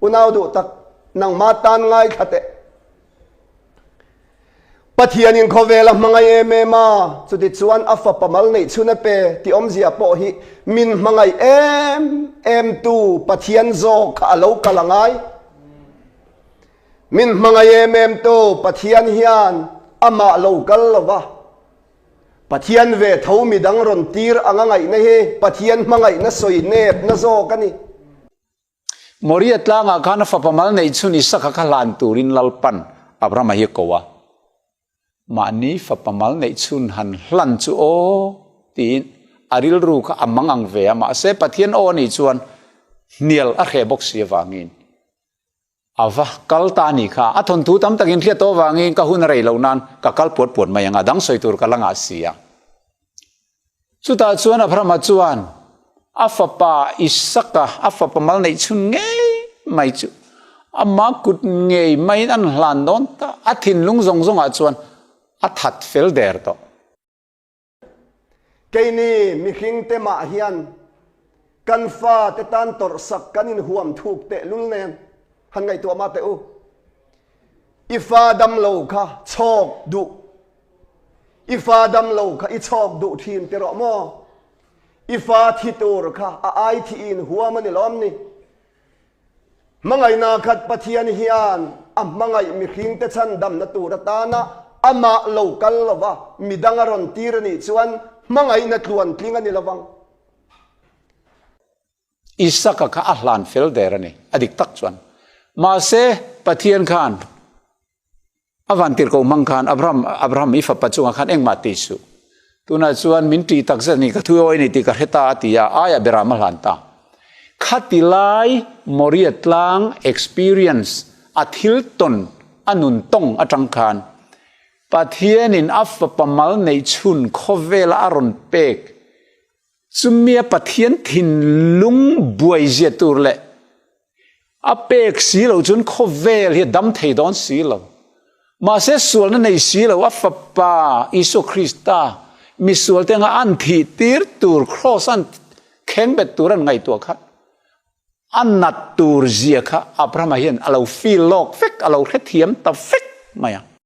Unau duh tak, nangmah tan ngaithla teh. Pathianin khawvel a hmangaih em em a, chutichuan a fapa mal neih chhun a pe tih awmzia pawh hi min hmangaih em em tu Pathian zawk kha a lo kal a ngai. Min hmangaih em em tu Pathian hian amah lo kal lo va, Pathian ve tho midang rawn tir anga ngaihna hi Pathian hmangaihna sawi nepna zawk a ni. Moria tlangah khan a fapa mal neih chhun Isaka kha hlan turin Lalpan Abrahama hi a ko a. Mahni fapa mal neih chhun han hlan chu aw tiin a rilru kha a mang ang ve a, mahse Pathian aw anih chuan hnial a hreh bawk si avangin a va kal ta a nih kha. A thawnthu tam takin hriat tawh avangin ka hun a rei loh nan ka kal puat puat mai ang a, dang sawi tur ka la ngah si a. Chutah chuan Abrahama chuan a fapa Isaka, a fapa mal neih chhun ngei mai chu ama kut ngei maiin an hlan dawn ta, a thinlung zawng zawngah chuan a that fel der tawh. Keini mihringte mah hian kan fate tan tawrhsak kan inhuam thuk tehlul nen han ngaihtuah mah teh u. I fa damlo kha chhawk duh I fa dam lo kha i chhawk duh thin ti rawh maw? I fa thi tur kha a ai thiin huam a ni lawm ni? Hmangaihna khat Pathian hian a hmangaih mihringte chhandamna tur atana amah lo kal lova midang a rawn tir a nih chuan hmangaihna tluantling a ni lovang. Isaka kha a hlan fel der a ni, a dik tak chuan. Mahse, Pathian khan a vantirhkoh hmang khan Abraham, Abraham i fapa chungah khan engmah ti suh. Tunah chuan min ṭih tak zet a ni, ka thu awi a ni tih ka hre ta a ti a, aiah Beram a hlan ta. Khati lai Moria tlang experience a thil tawn a nun tawng aṭang khan Pathianin a fapa mal neih chhun khawvela a rawn pek Chumia Pathian thinlung buaizia tur leh a pek si lo chuan khawvel hi a dam thei dawn si lo. Mahse sualna nei si lo a Fapa Isua Krista misualte anga an thih tir tur kraws an khengbet tur an ngaihtuah kha a nat tur zia kha Abrahama hian a lo feel lawk vek, a lo hrethiam ta vek mai a.